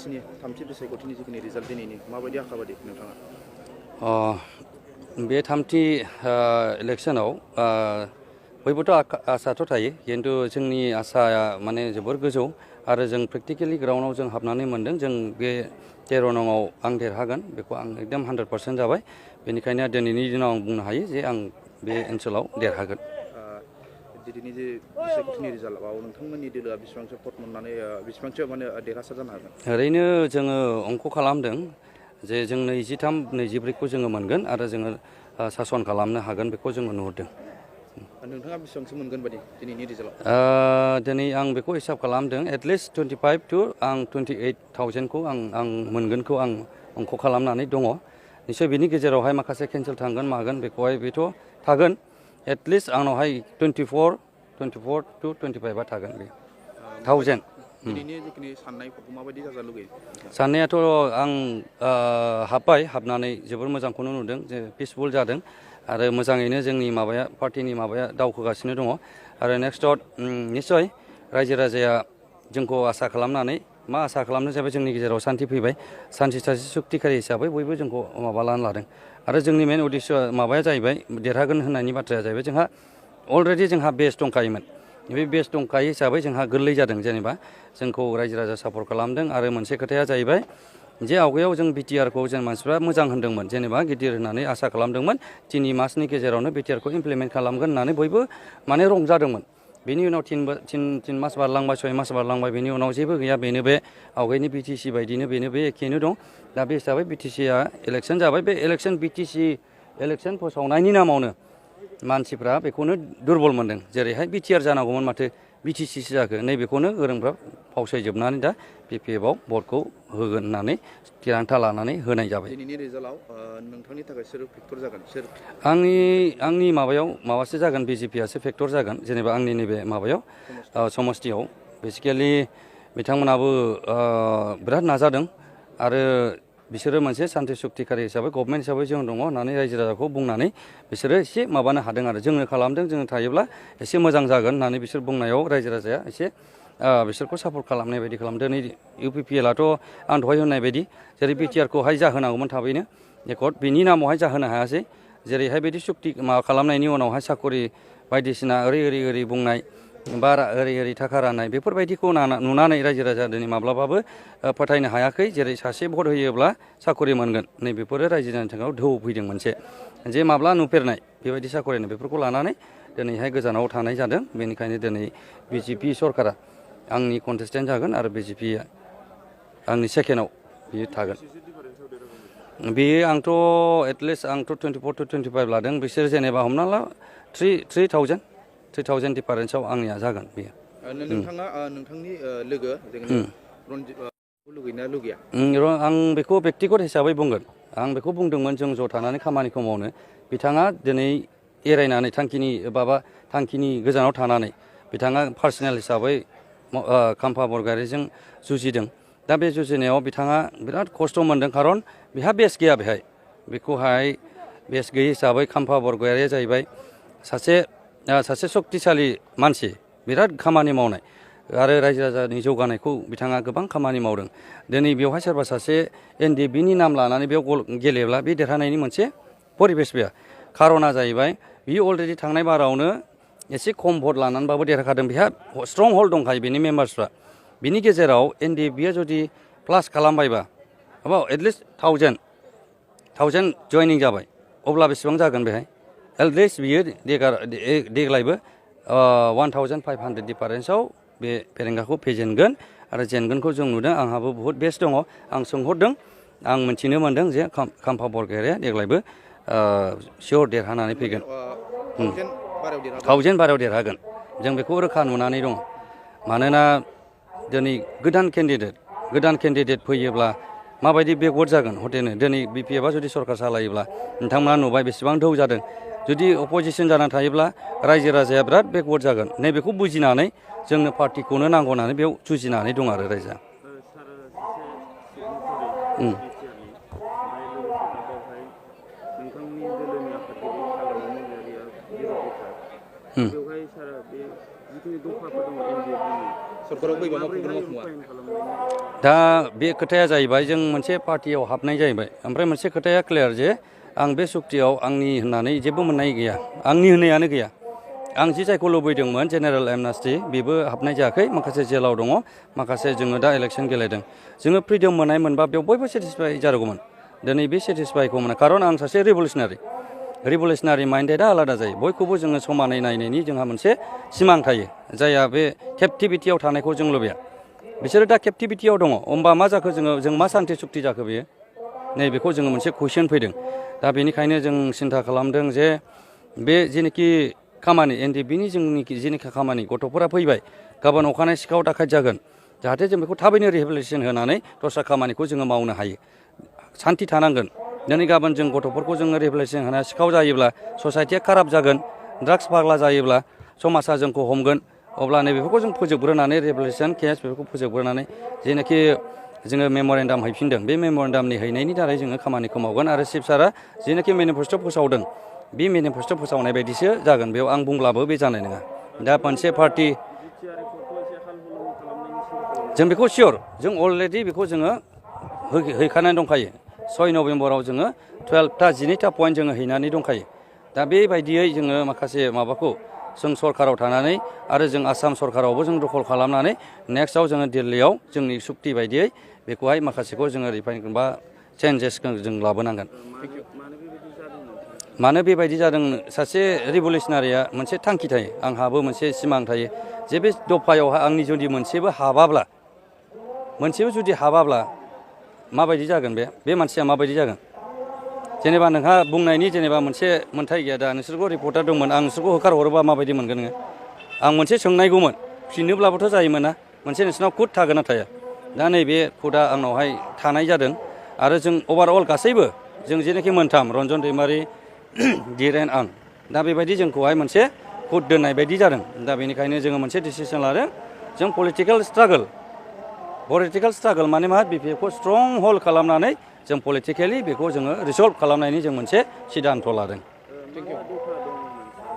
बिसायख'थिनि थामथि बिसायख'थिनि जिखिनि रिजाल्ट दिनैनि माबायदि आखा बादि नोंथाङा? बे थामथि इलेक्सनाव बयबोथ' आसाथ' थायो खिन्थु जोंनि आसाया माने जोबोर गोजौ आरो जों प्रेक्टिकेलि ग्राउन्डआव जों हाबनानै मोन्दों जों बे 13 नंआव आं देरहागोन बेखौ आं एकदम 100% जाबाय बेनिखायनो दिनैनि दिनाव आं बुंनो हायो जे आं बे ओनसोलाव देरहागोन। दिनैनि जे बिसायख'थिनि रिजाल्टआव नोंथांमोननि दोलोआ बेसेबांसो भट मोननानै बेसेबांसो माने देरहासार जानो हागोन? ओरैनो जोङो अंक खालामदों जे जों 23-24खौ जोङो मोनगोन आरो जोङो सासन खालामनो हागोन बेखौ जोङो नुहुरदों। नोंथाङा बेसेबांसो मोनगोन बादि दिनैनि रिजाल्टआव? दिनै आं बेखौ हिसाब खालामदों एटलिस्ट 25 to 28,000खौ आं मोनगोनखौ आं अंक खालामनानै दङ। निश्चय बिनि गेजेरावहाय माखासे केन्सेल थांगोन मागोन बेखौहाय बेथ' थागोन एटलिस्ट आंनावहाय 24 to 25आ थागोन बे 1000। दिनैनि जिखिनि साननायफोरखौ माबायदि जाजानो लुगैयो? साननायाथ' आं हाबनानै जोबोर मोजांखौनो नुदों जे पिसफुल जादों आरो मोजाङैनो जोंनि माबाया पार्टिनि माबाया दावखोगासिनो दङ आरो नेक्स्टआव निस्सय रायजो राजाया जोंखौ आसा खालामनानै मा आसा खालामनो जाबाय जोंनि गेजेराव सान्थि फैबाय सान्थि सासे सुक्तिकारि हिसाबै बयबो जोंखौ माबा लानो लादों आरो जोंनि मेन उद्देश्यआ माबाया जाहैबाय देरहागोन होननायनि बाथ्राया जाहैबाय जोंहा अलरेडि जोंहा बेस दंखायोमोन बे बेस दंखायो हिसाबै जोंहा गोरलै जादों जेनेबा जोंखौ रायजो राजा सापर्ट खालामदों आरो मोनसे खोथाया जाहैबाय जे आवगायाव जों बिटिआरखौ जों मानसिफ्रा मोजां होनदोंमोन जेनेबा गिदिर होननानै आसा खालामदोंमोन 3 मासनि गेजेरावनो बिटिआरखौ इमप्लिमेन्ट खालामगोन होननानै बयबो माने रंजादोंमोन बेनि उनाव 3 मास बारलांबाय 6 मास बारलांबाय बेनि उनाव जेबो गैया बेनो बे आवगायनि बिटिसि बायदिनो बेनो बे एखेनो दं दा बे हिसाबै बिटिसिआ इलेक्सन जाबाय बे बिटिसि इलेक्सन फोसावनायनि नामावनो मानसिफ्रा बेखौनो दुरबल मोनदों जेरैहाय बिटिआर जानांगौमोन माथो बिटिसिसो जाखो नैबेखौनो गोरोंफ्रा फावसायजोबनानै दा बिपिएफआव भटखौ होगोन होननानै थिरांथा लानानै होनाय जाबाय। दिनैनि रिजाल्टआव नोंथांनि थाखाय सोर फेक्टर जागोन सोर? आंनि माबायाव माबासो जागोन बिजेपिआसो फेक्टर जागोन जेनेबा आंनि नैबे माबायाव समस्थियाव बेसिकेलि बिथांमोनाबो बिराद नाजादों आरो बिसोरो मोनसे सान्थि सुक्तिकारि हिसाबै गभर्नमेन्ट हिसाबै जों दङ होननानै रायजो राजाखौ बुंनानै बिसोरो एसे माबानो हादों आरो जोंनो खालामदों जोङो थायोब्ला एसे मोजां जागोन होननानै बिसोर बुंनायाव रायजो राजाया एसे बिसोरखौ सापर्ट खालामनाय बायदि खालामदों। नै इउपिपिएलआथ' आं दहाय होननाय बायदि जेरै बिटिआरखौहाय जाहोनांगौमोन थाबैनो एकर्ड बिनि नामावहाय जाहोनो हायासै जेरैहाय बिदि सुक्ति माबा खालामनायनि उनावहाय साकरि बायदिसिना ओरै बुंनाय बारा ओरै थाखा राननाय बेफोरबायदिखौ नुनानै रायजो राजा दिनै माब्लाबाबो फोथायनो हायाखै जेरै सासे भट होयोब्ला साकरि मोनगोन नै बेफोरो रायजो राजानि थाखाय ढौ फैदों मोनसे जे माब्ला नुफेरनाय बेबायदि साकरिनो बेफोरखौ लानानै दिनैहाय गोजानाव थानाय जादों बेनिखायनो दिनै बिजेपि सरकारा आंनि कन्टेस्टेन्ट जागोन आरो बिजेपिआ आंनि सेकेन्डआव बियो थागोन। बेयो आंथ' एटलिस्ट आंथ' 24 to 25 लादों बिसोर जेनेबा हमना ला 3,000 डिफारेन्सआव आंनिया जागोन बेयो। नोंथाङा नोंथांनि लोगो रन्जितखौ लुगैना लुगैया? आं बेखौ बेक्तिगत हिसाबै बुंगोन आं बेखौ बुंदोंमोन जों ज' थानानै खामानिखौ मावनो बिथाङा दिनै एरायनानै थांखिनि गोजानाव थानानै बिथाङा पार्सनेल हिसाबै खाम्फा बरगयारिजों जुजिदों दा बे जुजिनायाव बिथाङा बिराद खस्थ' मोनदों खारन बेहा बेस गैया बेहाय बेखौहाय बेस गैयै हिसाबै खाम्फा बरगयारिया जाहैबाय सासे सक्तिशालि मानसि बिराद खामानि मावनाय आरो रायजो राजानि जौगानायखौ बिथाङा गोबां खामानि मावदों दिनै बेवहाय सोरबा सासे एनडिएफबिनि नाम लानानै बेयाव गेलेब्ला बे देरहानायनि मोनसे परिबेस गैया खारना जाहैबाय बियो अलरेडि थांनाय बारावनो एसे खम भट लानानैबाबो देरहाखादों बेहा स्ट्रं हल्ड दंखायो बेनि मेम्बार्सफ्रा बिनि गेजेराव एनडिएफबिआ जुदि प्लास खालामबायबा एटलिस्ट 1000 जयनिं जाबाय अब्ला बेसेबां जागोन बेहाय एटलिस्ट बियो देग्लायबो 1500 डिफारेन्सआव बे फेरेंगाखौ फेजेनगोन आरो जेनगोनखौ जों नुदों आंहाबो बुहुत बेस्ट दङ आं सोंहरदों आं मिथिनो मोनदों जे खाम्फा बरगयारिया देग्लायबो सियर देरहानानै फैगोन 1000 बारायाव देरहागोन जों बेखौ रोखा नुनानै दङ मानोना दिनै गोदान केन्डिडेट फैयोब्ला माबायदि बेकवार्ड जागोन हटेनो दिनै बिपिएफआ जुदि सरकार सालायोब्ला नोंथांमोना नुबाय बेसेबां ढौ जादों जुदि अपोजिसन जानानै थायोब्ला रायजो राजाया बिराद बेकवार्ड जागोन नैबेखौ बुजिनानै जोंनो पार्टिखौनो नांगौ होननानै बेयाव जुजिनानै दं आरो रायजोआ। बेवहाय सारा बे जिखिनि दफाफोर दङ एनडिएफबिनि सरकाराव फैबा मा प्रब्लेम मावफुङा दा बे खोथाया जाहैबाय जों मोनसे पार्टियाव हाबनाय जाहैबाय ओमफ्राय मोनसे खोथाया क्लियार जे आं बे सुक्तियाव आंनि होननानै जेबो मोननाय गैया आंनि होननायानो गैया आं जि जायखौ लुबैदोंमोन जेनेरेल एमनेस्टि बेबो हाबनाय जायाखै माखासे जेलाव दङ माखासे जोङो दा इलेक्सन गेलेदों जोङो फ्रिदम मोननाय मोनबा बेयाव बयबो सेटिसफाइ जागौमोन दिनै बे सेटिसफाइखौ मोना खारन आं सासे रिभलिउसनारि माइन्डेडआ आलादा जायो बयखौबो जोङो समानै नायनायनि जोंहा मोनसे सिमां थायो जायहा बे केप्टिभिटियाव थानायखौ जों लुबैया बिसोरो दा केप्टिभिटियाव दङ होमबा मा जाखो जों मा सान्थि सुक्ति जाखो बेयो नैबेखौ जोङो मोनसे कुइसन फैदों दा बेनिखायनो जों सिन्था खालामदों जे बे जेनोखि खामानि एनडिएफबिनि जोंनि जेनोखि खामानि गथ'फोरा फैबाय गाबोन अखानायै सिखाव दाखायत जागोन जाहाथे जों बेखौ थाबैनो रिहेबिलिटेसन होनानै दस्रा खामानिखौ जोङो मावनो हायो सान्थि थानांगोन दिनै गाबोन जों गथ'फोरखौ जोङो रिहेबिलिटेसन होनाया सिखाव जायोब्ला ससाइटिया खाराब जागोन ड्राग्स फाग्ला जायोब्ला समाजा जोंखौ हमगोन अब्ला नैबेफोरखौ जों फोजोबग्रोनानै रिहेबिलिटेसन केस बेफोरखौ फोजोबग्रोनानै जेनोखि जोङो मेम'रेन्डाम हैफिनदों बे मेम'रेन्डामनि हैनायनि दारै जोङो खामानिखौ मावगोन आरो चिफ सारा जेनोखि मेनिफेस्ट' फोसावदों बे मेनिफेस्ट' फोसावनाय बायदिसो जागोन बेयाव आं बुंब्लाबो बे जानाय नङा दा मोनसे पार्टि जों बेखौ सियर जों अलरेडि बेखौ जोङो हैखानानै दंखायो 6 नभेम्बराव जोङो 12टा पइन्ट जोङो हैनानै दंखायो दा बेबायदियै जोङो माखासे माबाखौ जों सरकाराव थानानै आरो जों आसाम सरकारावबो जों दखल खालामनानै नेक्स्टआव जोङो दिल्लीयाव जोंनि सुक्ति बायदियै बेखौहाय माखासेखौ जोङो रिफाइन बा चेन्जेसखौ जों लाबोनांगोन मानो बेबायदि जादों सासे रिभलिउसनारिया मोनसे थांखि थायो आंहाबो मोनसे सिमां थायो जे बे दफायाव आंनि जुदि मोनसेबो जुदि हाबाब्ला माबायदि जागोन बे मानसिया माबायदि जागोन जेनेबा नोंहा बुंनायनि जेनेबा मोनसे मोन्थाय गैया दा नोंसोरखौ रिपर्टार दंमोन आं नोंसोरखौ होखारहरोबा माबायदि मोनगोन नोङो आं मोनसे सोंनायगौमोन फिननोब्लाबोथ' जायोमोन ना मोनसे नोंसिनाव कुद थागोन ना थाया दा नैबे कुदआ आंनावहाय थानाय जादों आरो जों अभारअल गासैबो जों जेनाखि मोनथाम रन्जन दैमारि धीरेन आं दा बेबायदि जोंखौहाय मोनसे कुद दोननाय बायदि जादों दा बेनिखायनो जोङो मोनसे डिसिसन लादों जों पलिटिकेल स्ट्रागोल माने मा बिपिएफखौ स्ट्रं हल्ड खालामनानै जों पलिटिकेलि बेखौ जोङो रिसल्भ खालामनायनि जों मोनसे सिद्धान्त लादों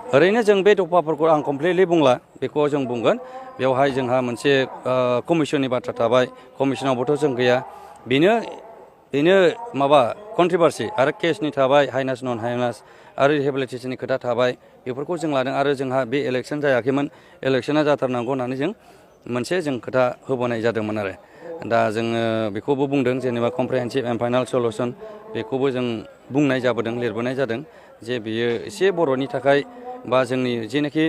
ओरैनो जों बे दफाफोरखौ आं कमप्लिटलि बुंला बेखौ जों बुंगोन बेवहाय जोंहा मोनसे कमिसननि बाथ्रा थाबाय कमिसनावबोथ' जों गैया बेनो माबा कन्ट्रभारसि आरो केसनि थाबाय हाइनास नन हाइनास आरो रिहेबिलिटेसननि खोथा थाबाय बेफोरखौ जों लादों आरो जोंहा बे इलेक्सन जायाखैमोन इलेक्सना जाथारनांगौ होननानै जों मोनसे खोथा होबोनाय जादोंमोन आरो दा जोङो बेखौबो बुंदों जेनेबा कमप्रिहेन्सिभ एन्ड फाइनाल सलुसन बेखौबो जों बुंनाय जाबोदों लिरबोनाय जादों जे बियो एसे बर'नि थाखाय बा जोंनि जेनाखि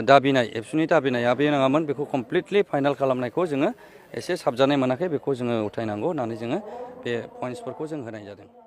दाबिनाय एबसुनि दाबिनाया बे नङामोन बेखौ कमप्लिटलि फाइनाल खालामनायखौ जोङो एसे साबजानाय मोनाखै बेखौ जोङो उथायनांगौ होननानै जोङो बे पइन्ट्सफोरखौ जों होनाय जादों